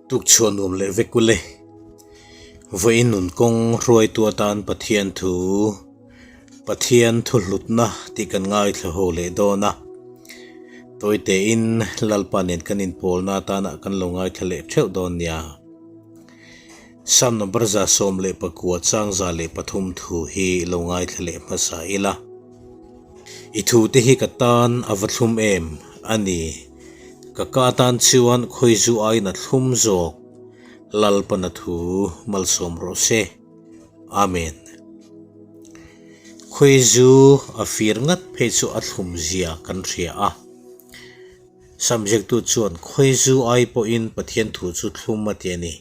Tukchhuah nuam leh vek ule. Vawiin nun kawng hruaitu atan Pathian thu, Pathian thu hlutna tih kan ngaithla ho leh dawn a. Tawi tein Lalpa nen kan inpawlna atana kan lo ngaithla leh theuh dawn nia. Psalm number 119 chang 103 thu hi lo ngaithla leh hmasa ila. I thute hi ka tan a va thlum em? A ni, ka ka atan chuan khawizu aiin a thlum zawk. Lalpana thu malsawm rawh se. Amen. Khawizu a fir ngat phei chu a thlum zia kan hria a. Subject-tu chuan khawizu ai pawhin Pathian thu chu thlum a ti a ni.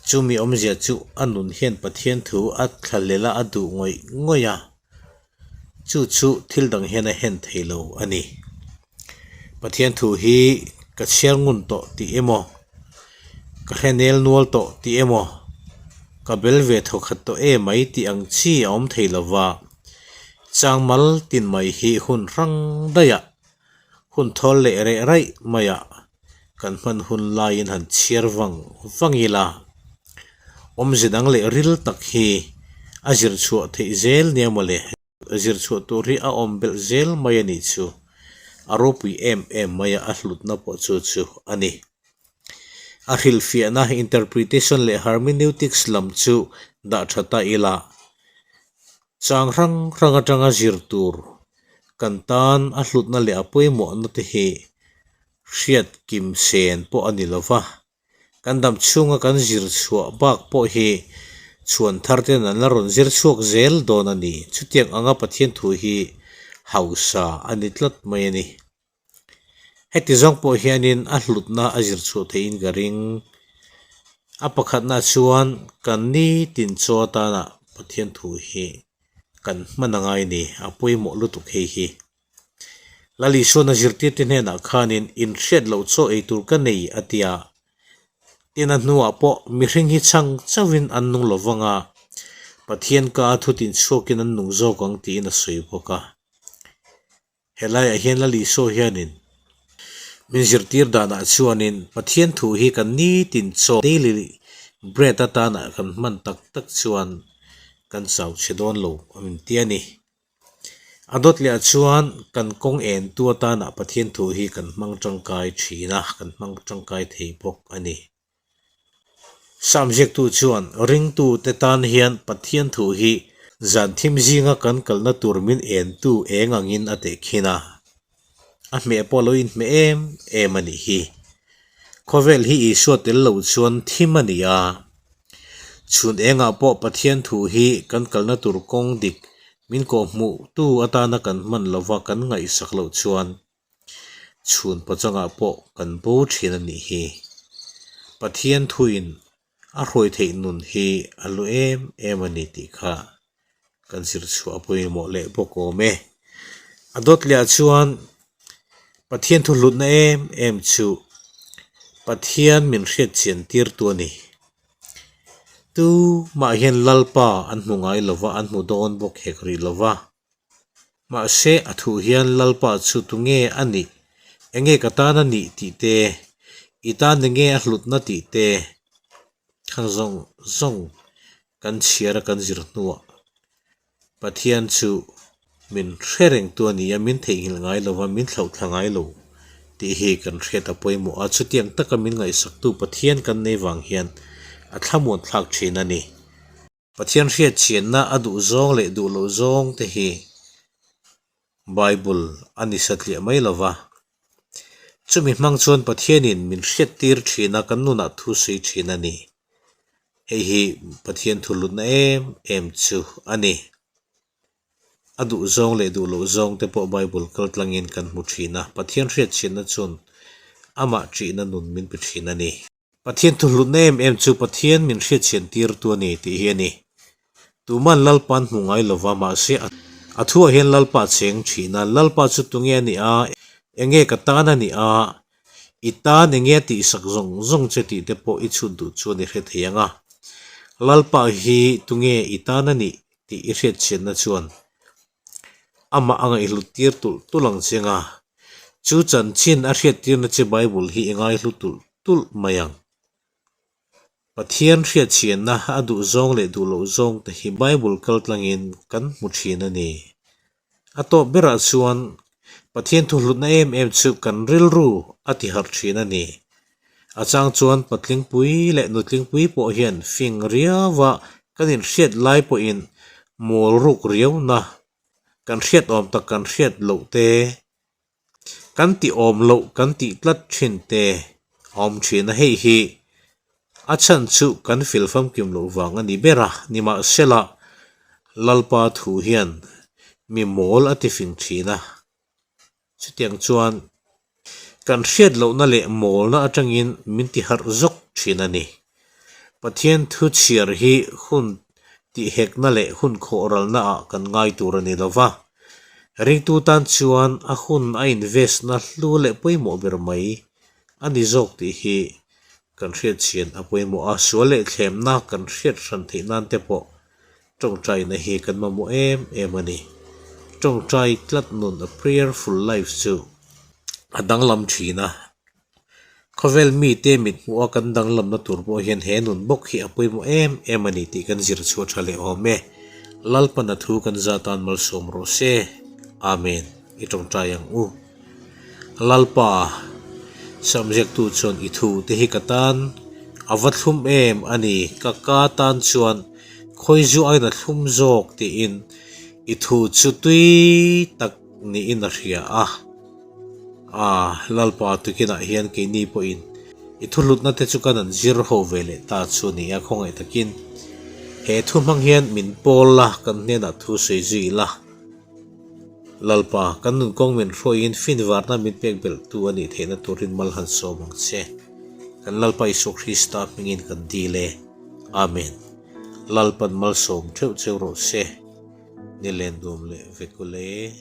Chumi awmzia chu a nun hian Pathian thu a thlahlel a, a duh ngawih ngawih a. Chu chu thil dang hian a hen thei lo a ni. Pathian thu hi ka chhiar ngun tawh tih emaw, ka hre nel nual tawh tih emaw, ka bel ve thawkhat tawh e mai tih ang chi a awm thei lo va, changmal tin mai hi hun hrang daih ah, hun thawl leh reh raih mai ah kan hman hun laiin han chhiar vang vang ila, awmze dang leh ril tak hi a zir chhuah theih zel nia mawle, zir chhuah tur hi a awm belh zel mai a nih chu, a ropui em em mai a, a hlutna pawh chu chu a ni. A hrilhfiahna, interpretation, leh hermeneutics lam chu dah tha ta ila, chang hrang hrang atanga zir tur kan tan a hlutna leh a pawimawhna te hi hriat kim sen pawh a ni lo va, kan dam chhunga kan zir chhuah bak pawh hi chhuan thar ten an la rawn zir chhuak zel dawn a ni. Chutiang anga Pathian thu hi hausa a ni tlat mai a ni. Heti zawng pawh hianin a hlutna a zir chhuah theihin ka ring. A pakhatna chuan kan nitin chaw atana Pathian thu hi kan hman a ngai ni, a pawimawh lutuk hei hi. Lal Isuan a zirtirte hnenah khanin inhriat loh chaw ei tur ka nei a ti a, tin a hnuah pawh mihring hi chhang chauhin an nung lo vang a, Pathian ka a thutin chhuakin an nung zawk ang tiin a sawi bawk a. Helaiah hian Lal Isua hianin min zirtir danah chuanin Pathian thu hi kan nitin chaw, daily bread, atana kan hman tak tak chuan kan chau chhe dawn lo a min ti a ni. A dawt leh ah chuan kan kawng en tu atana Pathian thu hi kan hmang tangkai thin a, kan hmang tangkai thei bawk a ni. Sam ziaktu chuan ringtute tan hian Pathian thu hi zan thim zinga kan kalna tur min entu eng angin a tehkhin a, a hmeh pawh lo inhmeh em em a nih hi. Khawvel hi Isua tel lo chuan thim a ni a, chhun engah pawh Pathian thu hi kan kalna tur kawng dik min kawhhmuhtu atana kan hman lova kan ngaihsak loh chuan Chhun pawchangah pawh kan bo thin a nih hi. Pathian thuin a hruai theih nun hi a lu em em a ni tih kha kan zir chhuah a pawimawh leh bawk awm e. A dawt leh ah chuan Pathian thu hlutna em em chu Pathian min hriat chian tir tu a ni. Tu mah hian Lalpa an hmu ngai lova an hmu dawn bawk hek rih lova. Mahse, a thuh hian Lalpa chu tunge a nih, enge ka tan a nih tih te, i tan enge a hlutna tih te khan zawng zawng kan chhiar a kan zir hnuah Pathian chu min hre rengtu a ni a, min theihnghilh ngai lo va, min thlauhthla ngai lo tih hi kan hriat a pawimawh a, chutiang taka min ngaihsaktu Pathian kan nei vang hian a thlamuan thlak thin a ni. Pathian hriatchianna a duh zawng leh duh loh zawng te hi Bible a ni satliah mai lo va, chumi hmang chuan Pathianin min hriattir thin a, kan nunah thu sawi thin a ni. Hei hi Pathian thu lutna em em chu a ni. A duh zawng leh duh loh zawng te pawh Bible kal tlangin kan hmu thin a, Pathian hriatchianna chuan amah ṭihna nun min pe thin a ni. Pathian thuhlutna em em chu Pathian min hriatchhian tirtu a ni tih hi a ni. Tuman Lalpa an hmu ngai lova, mahse a thuah hian Lalpa a cheng thin a, Lalpa chu tunge a nih a, enge ka tan a nih a, i tan enge a tihsak zawng zawng che tih te pawh i chhut duh chuan i hre thei ang a. Lalpa hi tunge i tan a nih tih i hriatchhianna chuan Amah a ngaihhlut tir tulh tulh ang che nga, chu chanchin a hriattirna che Bible hi i ngaihlu tulh tulh mai ang. Pathian hriatchhianna a duh zawng leh duh loh zawng te hi Bible kaltlangin kan hmu thin a ni. A tawp berah chuan Pathian thuhlutna em em chu kan rilru a ti harh thin a ni. A chang chuan patlingpui leh nutlingpui pawh hian fing riauva kan inhriat lai pawhin mawl ruk riauna kan hriat awm tak kan hriat loh te, Kan tih awm loh kan tih tlat thin te a awm thin a, hei hi a chhan chu kan fil famkim loh vang a ni ber a, nimahsela Lalpa thu hian mi mawl a tifing thin a, chutiang chuan kan hriat lohna leh mawlna atangin min ti harh zawk thin a ni. Pathian thu chhiar hi hun tihhekna leh hun khawhralna ah kan ngai tur a ni lo va, Ringtu tan chuan a hun a invest na hlu leh pawimawh ber mai a ni zawk tih hi kan hriatchhian a pawimawh a, sual leh thlemna kan hriat hran theih nan te pawh tawngtaina hi kan mamawh em em a ni. Tawngtai tlat nun a prayerful life chu a danglam thin a. Khawvel mite mithmuha kan danglamna tur pawh hian he nun bawk hi a pawimawh em em a ni tih kan zir chhuah tha leh awm e. Lalpana thu kan za tan malsawm rawh se. Amen. I tawngtai ang u. Lalpa, Samziaktu chuan i thu te hi ka tan a va thlum em a ni, ka ka tan chuan khawi zu aiin a thlum zawk tiin i thu chu tui tak niin a hria a. A, Lalpa tukinah hian keini pawhin i thuhlutna te chu kan an zir ho ve leh ta chu a ni a, khawngaih takin he thu hmang hian min pawl la, kan hnenah thu sawi zui la. Lalpa, kan nun kawng min hruaiin finvarna min pek belhtu a nih theihna turin mal han sawm ang che. Kan Lalpa Isua Krista hmingin kan dil e. Amen. Lalpan malsawm theuh cheu rawh se. Ni len duam leh vek ule.